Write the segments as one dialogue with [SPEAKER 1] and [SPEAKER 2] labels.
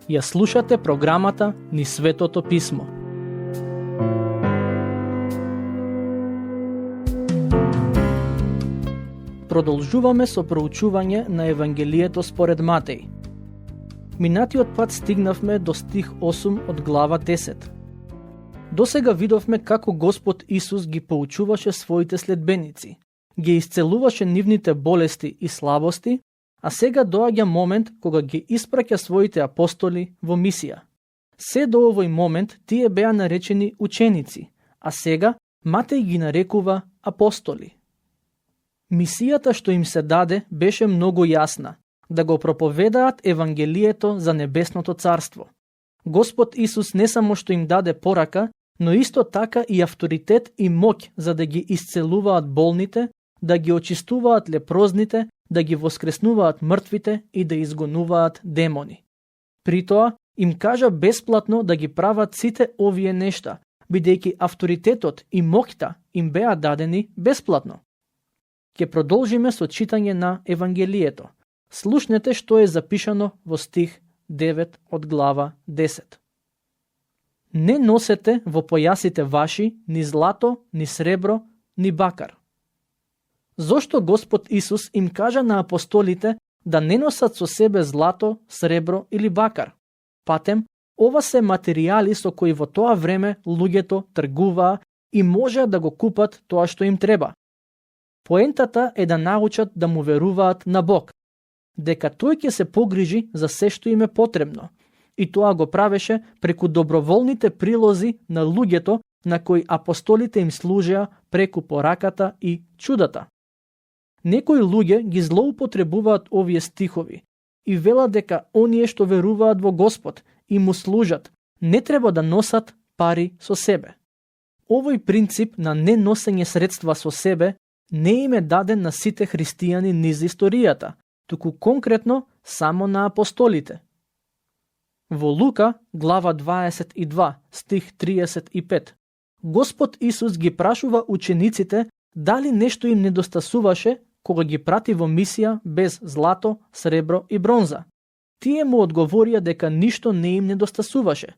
[SPEAKER 1] Ја слушате програмата Ни Светото Писмо. Продолжуваме со проучување на Евангелието според Матеј. Минатиот пат стигнавме до стих 8 од глава 10. Досега видовме како Господ Исус ги поучуваше своите следбеници, ги исцелуваше нивните болести и слабости, а сега доаѓа момент кога ги испраќа своите апостоли во мисија. Се до овој момент тие беа наречени ученици, а сега Матеј ги нарекува апостоли. Мисијата што им се даде беше многу јасна, да го проповедаат Евангелието за Небесното Царство. Господ Исус не само што им даде порака, но исто така и авторитет и моќ за да ги исцелуваат болните, да ги очистуваат лепрозните, да ги воскреснуваат мртвите и да изгонуваат демони. При тоа им кажа бесплатно да ги прават сите овие нешта, бидејќи авторитетот и моќта им беа дадени бесплатно. Ќе продолжиме со читање на Евангелието. Слушнете што е запишано во стих 9 од глава 10. Не носете во појасите ваши ни злато, ни сребро, ни бакар. Зошто Господ Исус им кажа на апостолите да не носат со себе злато, сребро или бакар? Патем, ова се материјали со кои во тоа време луѓето тргуваа и можеа да го купат тоа што им треба. Поентата е да научат да му веруваат на Бог, дека тој ќе се погрижи за се што им е потребно, и тоа го правеше преку доброволните прилози на луѓето на кои апостолите им служеа преку пораката и чудата. Некои луѓе ги злоупотребуваат овие стихови и велат дека оние што веруваат во Господ и му служат не треба да носат пари со себе. Овој принцип на не носење средства со себе не им е даден на сите христијани низ историјата, туку конкретно само на апостолите. Во Лука, глава 22, стих 35, Господ Исус ги прашува учениците дали нешто им недостасуваше кога ги прати во мисија без злато, сребро и бронза. Тие му одговорија дека ништо не им недостасуваше,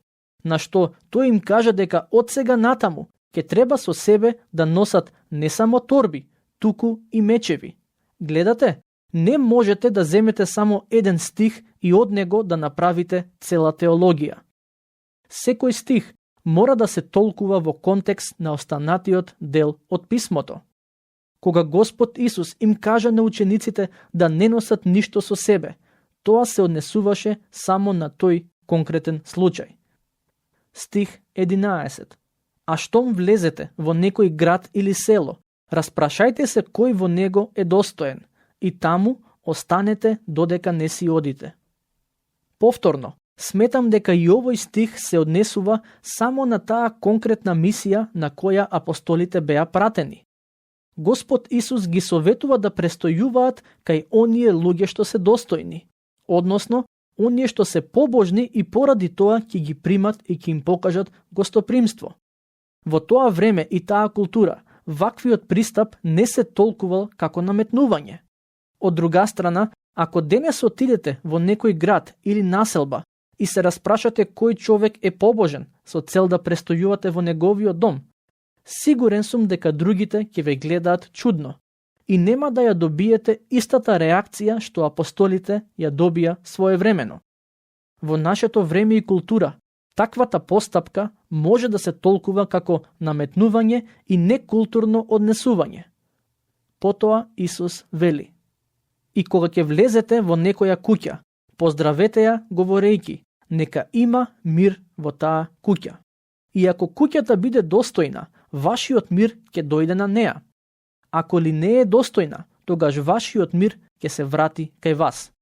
[SPEAKER 1] на што тој им кажа дека од сега натаму ќе треба со себе да носат не само торби, туку и мечеви. Гледате, не можете да земете само еден стих и од него да направите цела теологија. Секој стих мора да се толкува во контекст на останатиот дел од писмото. Кога Господ Исус им кажа на учениците да не носат ништо со себе, тоа се однесуваше само на тој конкретен случај. Стих 11. А штом влезете во некој град или село, распрашајте се кој во него е достоен и таму останете додека не си одите. Повторно, сметам дека и овој стих се однесува само на таа конкретна мисија на која апостолите беа пратени. Господ Исус ги советува да престојуваат кај оние луѓе што се достојни, односно, оние што се побожни и поради тоа ќе ги примат и ќе им покажат гостопримство. Во тоа време и таа култура, ваквиот пристап не се толкувал како наметнување. Од друга страна, ако денес отидете во некој град или населба и се распрашате кој човек е побожен со цел да престојувате во неговиот дом, сигурен сум дека другите ќе ве гледаат чудно и нема да ја добиете истата реакција што апостолите ја добија своевремено. Во нашето време и култура, таквата постапка може да се толкува како наметнување и некултурно однесување. Потоа Исус вели: И кога ќе влезете во некоја куќа, поздравете ја говорејќи: нека има мир во таа куќа. И ако куќата биде достојна, вашиот мир ќе дојде на неа. Ако ли не е достојна, тогаш вашиот мир ќе се врати кај вас.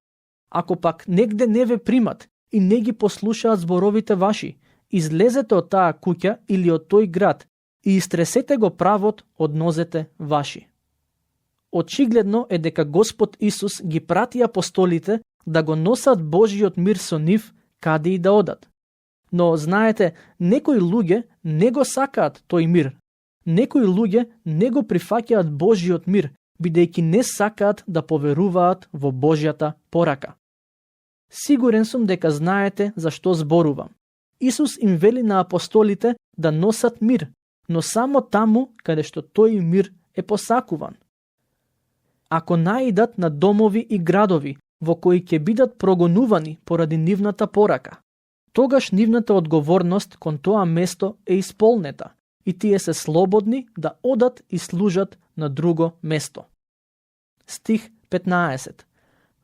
[SPEAKER 1] Ако пак негде не ве примат и не ги послушаат зборовите ваши, излезете од таа куќа или од тој град и истресете го правот од нозете ваши. Очигледно е дека Господ Исус ги прати апостолите да го носат Божиот мир со нив каде и да одат. Но, знаете, некои луѓе не го сакаат тој мир. Некои луѓе не го прифаќаат Божиот мир, бидејќи не сакаат да поверуваат во Божјата порака. Сигурен сум дека знаете за што зборувам. Исус им вели на апостолите да носат мир, но само таму каде што тој мир е посакуван. Ако наидат на домови и градови во кои ќе бидат прогонувани поради нивната порака, тогаш нивната одговорност кон тоа место е исполнета и тие се слободни да одат и служат на друго место. Стих 15.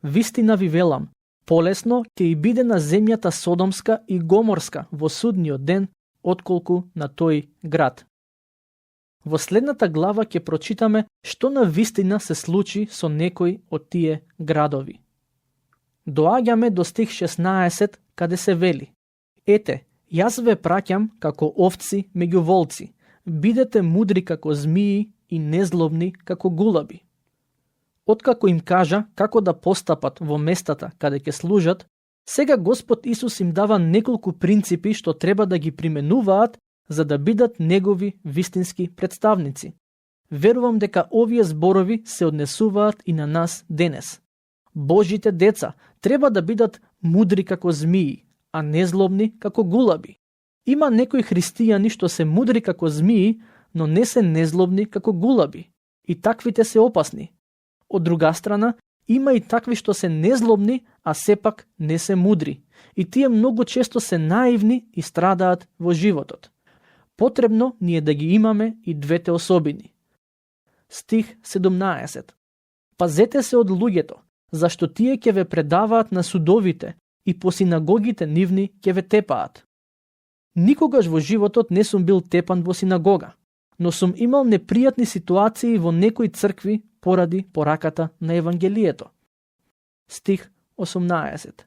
[SPEAKER 1] Вистина ви велам, полесно ќе и биде на земјата Содомска и Гоморска во судниот ден, отколку на тој град. Во следната глава ќе прочитаме што на вистина се случи со некој од тие градови. Доаѓаме до стих 16, каде се вели: Ете, јас ве праќам како овци меѓу волци, бидете мудри како змии и незлобни како гулаби. Откако им кажа како да постапат во местата каде ќе служат, сега Господ Исус им дава неколку принципи што треба да ги применуваат за да бидат негови вистински представници. Верувам дека овие зборови се однесуваат и на нас денес. Божите деца треба да бидат мудри како змии, а незлобни како гулаби. Има некои христијани што се мудри како змии, но не се незлобни како гулаби. И таквите се опасни. Од друга страна, има и такви што се незлобни, а сепак не се мудри. И тие многу често се наивни и страдаат во животот. Потребно ни е да ги имаме и двете особини. Стих 17. Пазете се од луѓето, зашто тие ќе ве предаваат на судовите и по синагогите нивни ќе ве тепаат. Никогаш во животот не сум бил тепан во синагога, но сум имал непријатни ситуации во некои цркви поради пораката на Евангелието. Стих 18.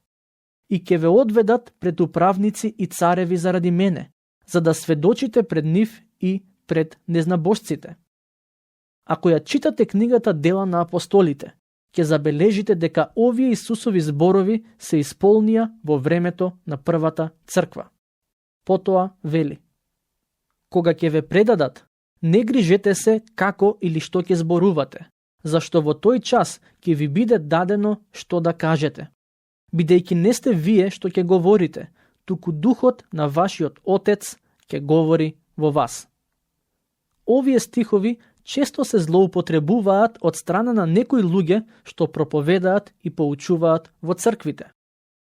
[SPEAKER 1] И ќе ве одведат пред управници и цареви заради мене, за да сведочите пред нив и пред незнабожците. Ако ја читате книгата Дела на апостолите, ќе забележите дека овие Исусови зборови се исполнија во времето на првата црква. Потоа вели: Кога ќе ве предадат, не грижете се како или што ќе зборувате, зашто во тој час ќе ви биде дадено што да кажете. Бидејќи не сте вие што ќе говорите, туку Духот на вашиот Отец ќе говори во вас. Овие стихови често се злоупотребуваат од страна на некои луѓе што проповедаат и поучуваат во црквите.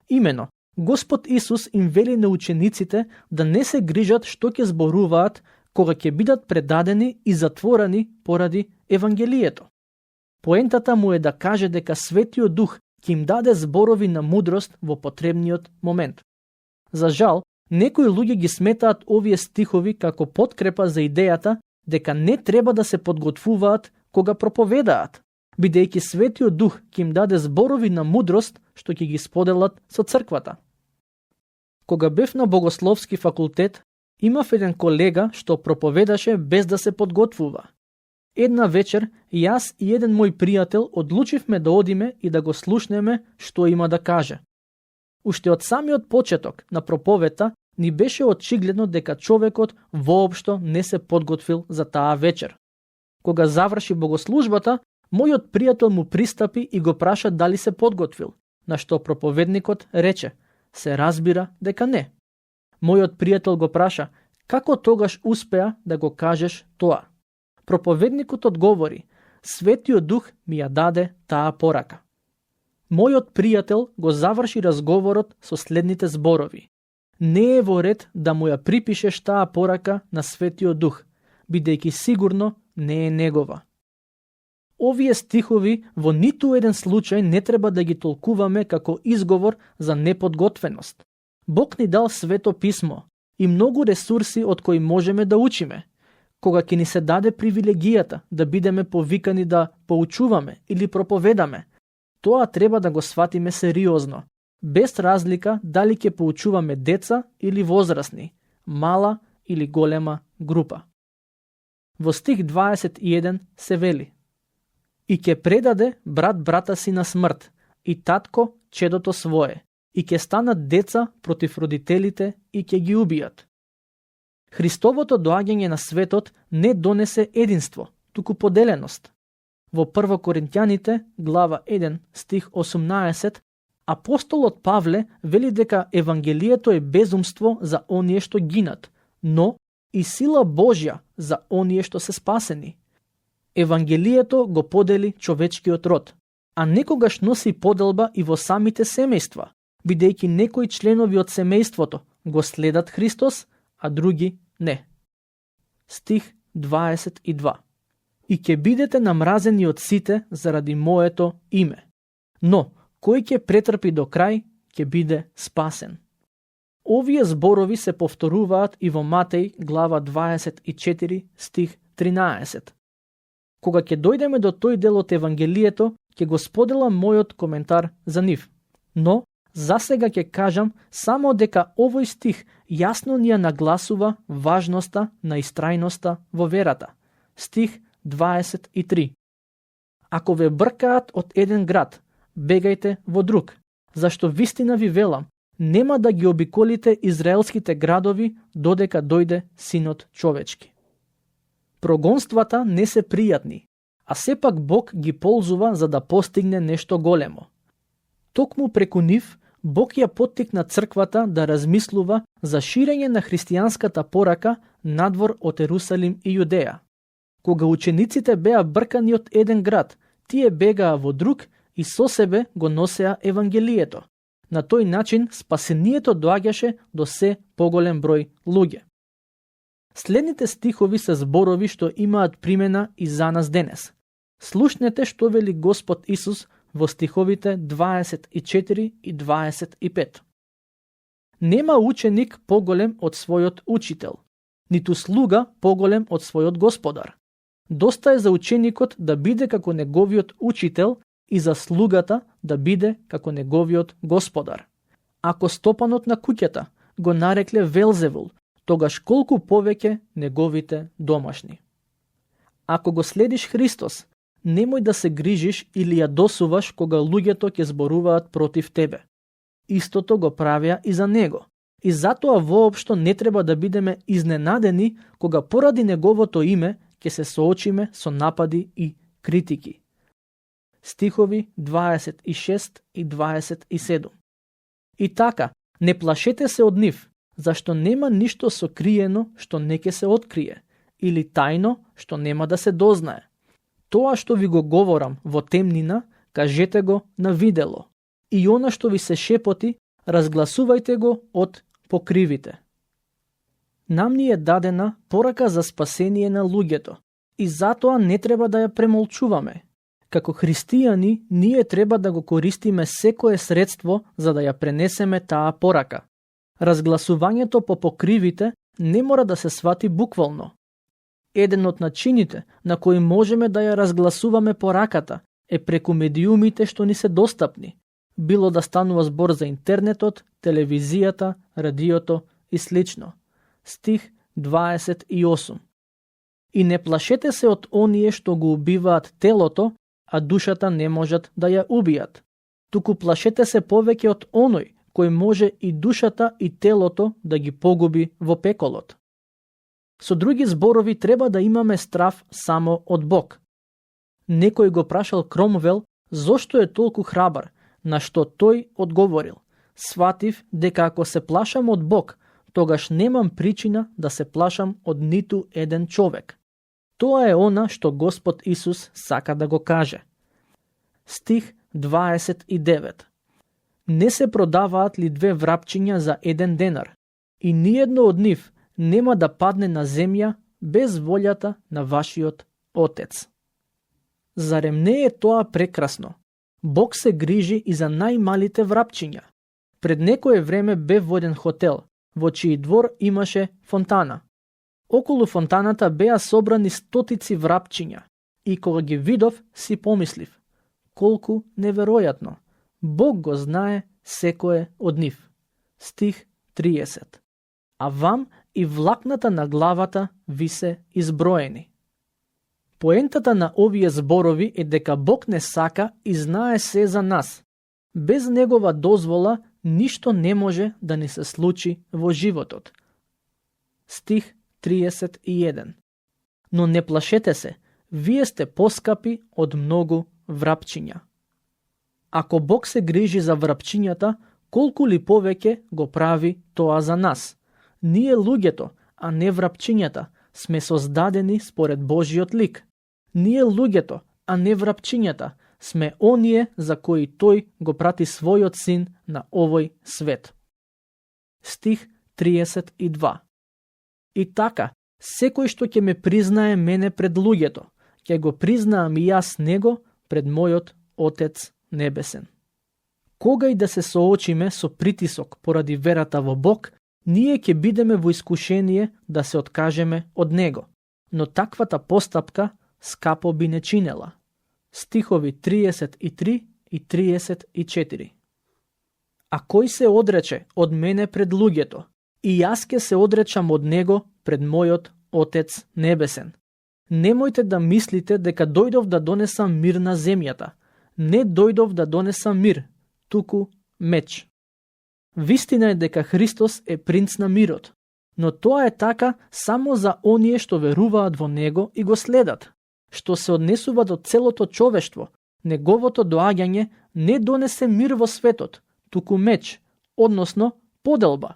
[SPEAKER 1] Имено, Господ Исус им вели на учениците да не се грижат што ќе зборуваат кога ќе бидат предадени и затворени поради Евангелието. Поентата му е да каже дека Светиот Дух ќе им даде зборови на мудрост во потребниот момент. За жал, некои луѓе ги сметаат овие стихови како подкрепа за идејата дека не треба да се подготвуваат кога проповедаат, бидејќи Светиот Дух ќе им даде зборови на мудрост што ќе ги споделат со црквата. Кога бев на Богословски факултет, имав еден колега што проповедаше без да се подготвува. Една вечер, јас и еден мој пријател одлучивме да одиме и да го слушнеме што има да каже. Уште од самиот почеток на проповета ни беше очигледно дека човекот воопшто не се подготвил за таа вечер. Кога заврши богослужбата, мојот пријател му пристапи и го праша дали се подготвил, на што проповедникот рече: се разбира дека не. Мојот пријател го праша: како тогаш успеа да го кажеш тоа? Проповедникот одговори: Светиот Дух ми ја даде таа порака. Мојот пријател го заврши разговорот со следните зборови: не е во ред да му ја припишеш таа порака на Светиот Дух, бидејќи сигурно не е негова. Овие стихови во ниту еден случај не треба да ги толкуваме како изговор за неподготвеност. Бог ни дал Свето писмо и многу ресурси од кои можеме да учиме. Кога ќе ни се даде привилегијата да бидеме повикани да поучуваме или проповедаме, тоа треба да го сватиме сериозно, без разлика дали ќе поучуваме деца или возрастни, мала или голема група. Во стих 21 се вели: и ќе предаде брат брата си на смрт, и татко чедото свое, и ќе станат деца против родителите и ќе ги убијат. Христовото доаѓање на светот не донесе единство, туку поделеност. Во 1 Коринќаните, глава 1, стих 18, Апостолот Павле вели дека Евангелието е безумство за оние што гинат, но и сила Божја за оние што се спасени. Евангелието го подели човечкиот род, а некогаш носи поделба и во самите семејства, бидејќи некои членови од семејството го следат Христос, а други не. Стих 22. И ќе бидете намразени од сите заради моето име, но кој ќе претрпи до крај, ќе биде спасен. Овие зборови се повторуваат и во Матеј глава 24 стих 13. Кога ќе дојдеме до тој дел од Евангелието, ќе го споделам мојот коментар за нив. Но, засега ќе кажам само дека овој стих јасно ни ја нагласува важноста на истрајноста во верата. Стих 23. Ако ве бркаат од еден град, бегајте во друг, зашто вистина ви велам, нема да ги обиколите израелските градови додека дојде Синот човечки. Прогонствата не се пријатни, а сепак Бог ги ползува за да постигне нешто големо. Токму преку нив, Бог ја поттикна црквата да размислува за ширење на христијанската порака надвор од Ерусалим и Јудеја. Кога учениците беа бркани од еден град, тие бегаа во друг и со себе го носеа Евангелието. На тој начин спасението доаѓаше до се поголем број луѓе. Следните стихови се зборови што имаат примена и за нас денес. Слушнете што вели Господ Исус во стиховите 24 и 25. Нема ученик поголем од својот учител, ниту слуга поголем од својот господар. Доста е за ученикот да биде како неговиот учител и за слугата да биде како неговиот господар. Ако стопанот на куќата го нарекле Велзевул, тогаш колку повеќе неговите домашни. Ако го следиш Христос, немој да се грижиш или ја досуваш кога луѓето ќе зборуваат против тебе. Истото го правеа и за него. И затоа воопшто не треба да бидеме изненадени кога поради неговото име ќе се соочиме со напади и критики. Стихови 26 и 27. И така, не плашете се од нив, зашто нема ништо сокриено што не ќе се открие, или тајно што нема да се дознае. Тоа што ви го говорам во темнина, кажете го на видело, и она што ви се шепоти, разгласувајте го од покривите. Нам ни е дадена порака за спасение на луѓето, и затоа не треба да ја премолчуваме. Како христијани, ние треба да го користиме секое средство за да ја пренесеме таа порака. Разгласувањето по покривите не мора да се свати буквално. Еден од начините на кои можеме да ја разгласуваме пораката е преку медиумите што ни се достапни, било да станува збор за интернетот, телевизијата, радиото и слично. Стих 28. И не плашете се од оние што го убиваат телото, а душата не можат да ја убијат. Туку плашете се повеќе од оној кој може и душата и телото да ги погуби во пеколот. Со други зборови треба да имаме страв само од Бог. Некој го прашал Кромвел зошто е толку храбар, на што тој одговорил: сватив дека ако се плашам од Бог, тогаш немам причина да се плашам од ниту еден човек. Тоа е она што Господ Исус сака да го каже. Стих 29. Не се продаваат ли две врапчиња за еден денар, и ниедно од нив нема да падне на земја без волјата на вашиот Отец. Зарем не е тоа прекрасно? Бог се грижи и за најмалите врапчиња. Пред некое време бев во еден хотел, во чиј двор имаше фонтана. Околу фонтаната беа собрани стотици врапчиња и кога ги видов си помислив: колку неверојатно, Бог го знае секое од нив. Стих 30. А вам и влакната на главата ви се изброени. Поентата на овие зборови е дека Бог не сака и знае се за нас. Без негова дозвола ништо не може да ни се случи во животот. Стих 31. Но не плашете се, вие сте поскапи од многу врапчиња. Ако Бог се грижи за врапчињата, колку ли повеќе го прави тоа за нас? Ние луѓето, а не врапчињата, сме создадени според Божиот лик. Ние луѓето, а не врапчињата, сме оние за кои Тој го прати својот син на овој свет. Стих 32. И така, секој што ќе ме признае мене пред луѓето, ќе го признаам и јас него пред мојот Отец небесен. Кога и да се соочиме со притисок поради верата во Бог, ние ќе бидеме во искушение да се откажеме од него, но таквата постапка скапо би не чинела. Стихови 33 и 34. А кој се одрече од мене пред луѓето, и јас ќе се одречам од него пред мојот Отец небесен. Немојте да мислите дека дојдов да донесам мир на земјата. Не дојдов да донесам мир, туку меч. Вистина е дека Христос е принц на мирот, но тоа е така само за оние што веруваат во него и го следат. Што се однесува до целото човештво, неговото доаѓање не донесе мир во светот, туку меч, односно поделба.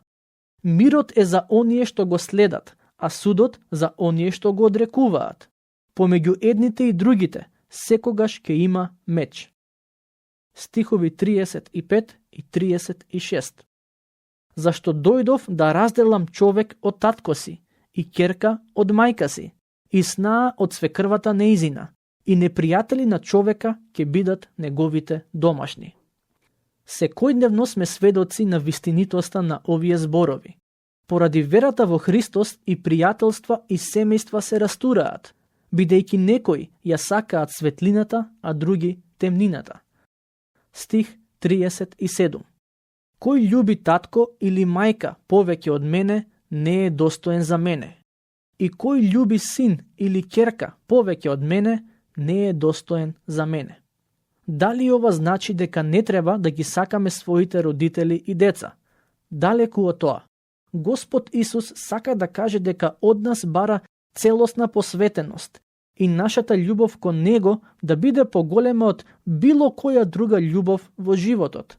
[SPEAKER 1] Мирот е за оние што го следат, а судот за оние што го одрекуваат. Помеѓу едните и другите, секогаш ќе има меч. Стихови 35 и 36. Зашто дојдов да разделам човек од татко си, и ќерка од мајка си, и снаа од свекрвата неизина, и непријатели на човека ќе бидат неговите домашни. Секојдневно сме сведоци на вистинитоста на овие зборови. Поради верата во Христос и пријателства и семејства се растураат, бидејќи некои ја сакаат светлината, а други темнината. Стих 37. Кој љуби татко или мајка повеќе од мене, не е достоен за мене. И кој љуби син или ќерка повеќе од мене, не е достоен за мене. Дали ова значи дека не треба да ги сакаме своите родители и деца? Далеку од тоа. Господ Исус сака да каже дека од нас бара целосна посветеност и нашата љубов кон Него да биде поголема од било која друга љубов во животот.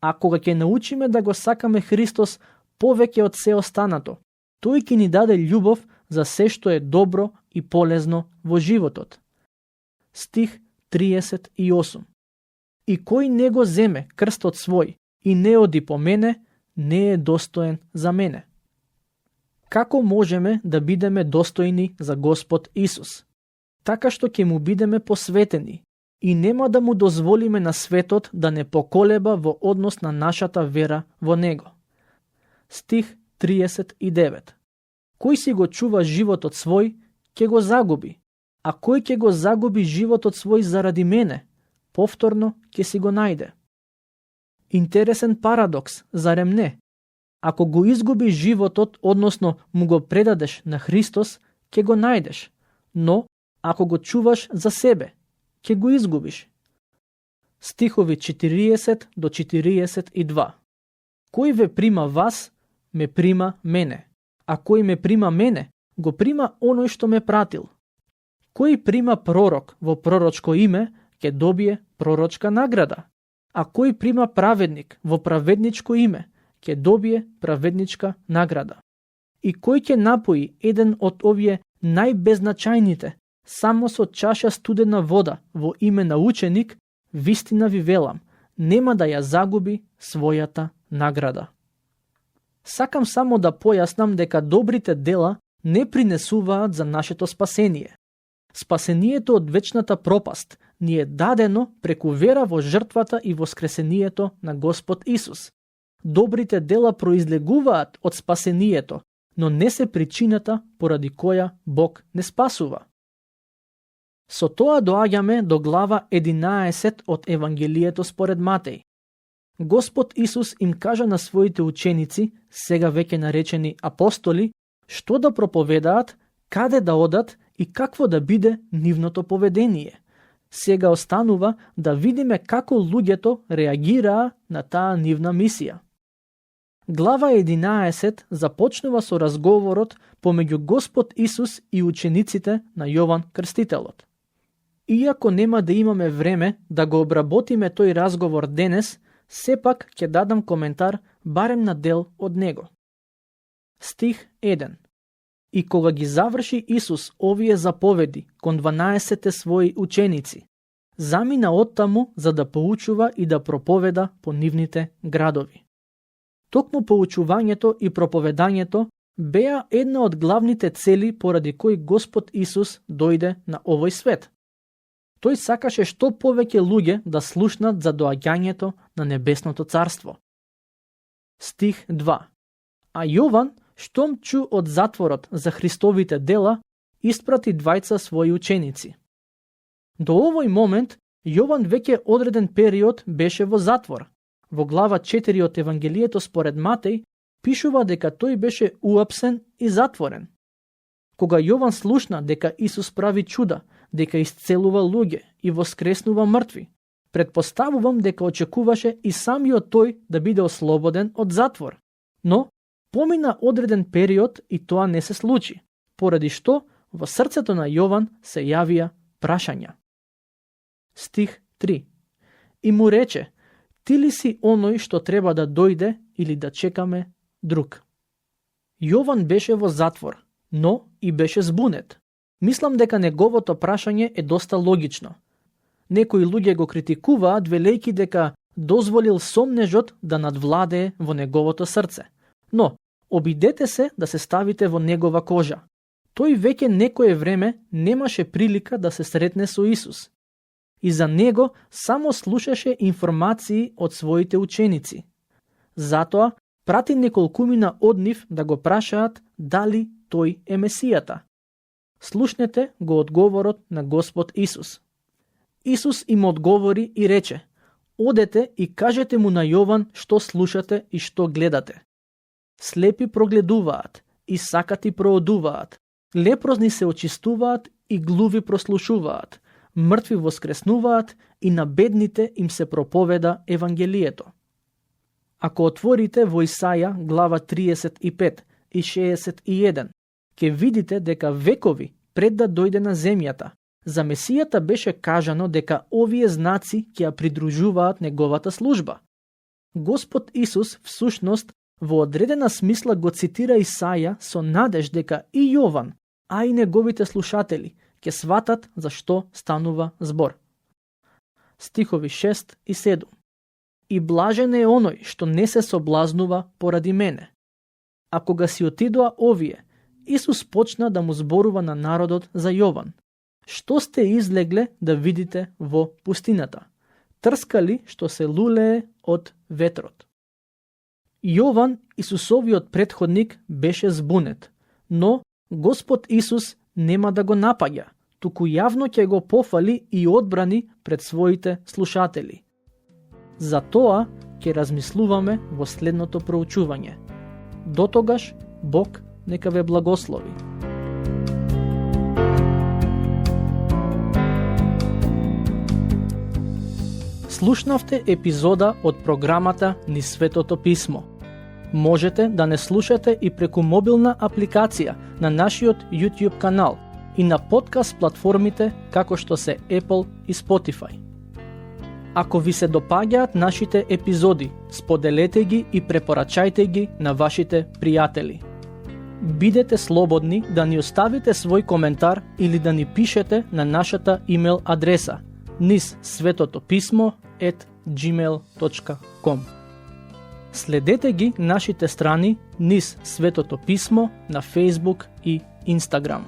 [SPEAKER 1] А кога ќе научиме да го сакаме Христос повеќе од се останато, Тој ќе ни даде љубов за се што е добро и полезно во животот. Стих 38. И кој не го земе крстот свој и не оди по мене, не е достоен за мене. Како можеме да бидеме достојни за Господ Исус? Така што ќе му бидеме посветени и нема да му дозволиме на светот да не поколеба во однос на нашата вера во Него. Стих 39. Кој си го чува животот свој, ќе го загуби, а кој ќе го загуби животот свој заради мене, повторно ќе си го најде. Интересен парадокс, зарем не? Ако го изгубиш животот, односно му го предадеш на Христос, ќе го најдеш, но ако го чуваш за себе, ќе го изгубиш. Стихови 40 до 42. Кој ве прима вас, ме прима мене, а кој ме прима мене, го прима оној што ме пратил. Кој прима пророк во пророчко име, ќе добие пророчка награда, а кој прима праведник во праведничко име, ќе добие праведничка награда. И кој ќе напои еден од овие најбезначајните само со чаша студена вода во име на ученик, вистина ви велам, нема да ја загуби својата награда. Сакам само да појаснам дека добрите дела не принесуваат за нашето спасение. Спасението од вечната пропаст ни е дадено преку вера во жртвата и воскресението на Господ Исус. Добрите дела произлегуваат од спасението, но не се причината поради која Бог не спасува. Со тоа доаѓаме до глава 11 од Евангелието според Матеј. Господ Исус им кажа на своите ученици, сега веќе наречени апостоли, што да проповедаат, каде да одат и какво да биде нивното поведение. Сега останува да видиме како луѓето реагираа на таа нивна мисија. Глава 11 започнува со разговорот помеѓу Господ Исус и учениците на Јован Крстителот. Иако нема да имаме време да го обработиме тој разговор денес, сепак ќе дадам коментар барем на дел од него. Стих 1. И кога ги заврши Исус овие заповеди кон 12 своји ученици, замина оттаму за да поучува и да проповеда по нивните градови. Токму поучувањето и проповедањето беа една од главните цели поради кои Господ Исус дојде на овој свет. Тој сакаше што повеќе луѓе да слушнат за доаѓањето на Небесното царство. Стих 2. А Јован, штом чу од затворот за Христовите дела, испрати двајца своји ученици. До овој момент, Јован веќе одреден период беше во затвор. Во глава 4 од Евангелието според Матеј, пишува дека тој беше уапсен и затворен. Кога Јован слушна дека Исус прави чуда, дека исцелува луѓе и воскреснува мртви, предпоставувам дека очекуваше и самиот тој да биде ослободен од затвор. Но, помина одреден период и тоа не се случи, поради што во срцето на Јован се јавија прашања. Стих 3. И му рече, ти ли си оној што треба да дојде или да чекаме друг? Јован беше во затвор, но и беше збунет. Мислам дека неговото прашање е доста логично. Некои луѓе го критикуваат велејки дека дозволил сомнежот да надвладее во неговото срце. Но, обидете се да се ставите во негова кожа. Тој веќе некое време немаше прилика да се сретне со Исус. И за него само слушаше информации од своите ученици. Затоа прати неколкумина од нив да го прашаат дали тој е Месијата. Слушнете го одговорот на Господ Исус. Исус им одговори и рече, одете и кажете му на Јован што слушате и што гледате. Слепи прогледуваат, и сакати проодуваат, лепрозни се очистуваат и глуви прослушуваат, мртви воскреснуваат и на бедните им се проповеда Евангелието. Ако отворите во Исаја глава 35 и 61, ќе видите дека векови пред да дојде на земјата, за Месијата беше кажано дека овие знаци ќе ја придружуваат неговата служба. Господ Исус всушност во одредена смисла го цитира Исаја со надеж дека и Јован, а и неговите слушатели ќе сватат за што станува збор. Стихови 6 и 7. И блажен е оној што не се соблазнува поради мене. А кога си отидоа овие, Исус почна да му зборува на народот за Јован. Што сте излегле да видите во пустината? Трскали што се лулее од ветрот. Јован, Исусовиот претходник, беше збунет, но Господ Исус нема да го напаѓа, туку јавно ќе го пофали и одбрани пред своите слушатели. За тоа ќе размислуваме во следното проучување. Дотогаш, Бог нека ве благослови. Слушнавте епизода од програмата Низ Светото Писмо. Можете да не слушате и преку мобилна апликација на нашиот YouTube канал и на подкаст платформите како што се Apple и Spotify. Ако ви се допаѓаат нашите епизоди, споделете ги и препорачајте ги на вашите пријатели. Бидете слободни да ни оставите свој коментар или да ни пишете на нашата имейл адреса nizsvetotopисmo@gmail.com. Следете ги нашите страни Низ Светото Писмо на Facebook и Instagram.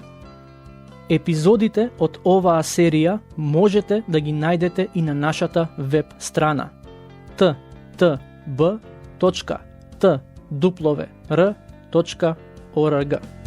[SPEAKER 1] Епизодите од оваа серија можете да ги најдете и на нашата веб страна ttb.twr.org.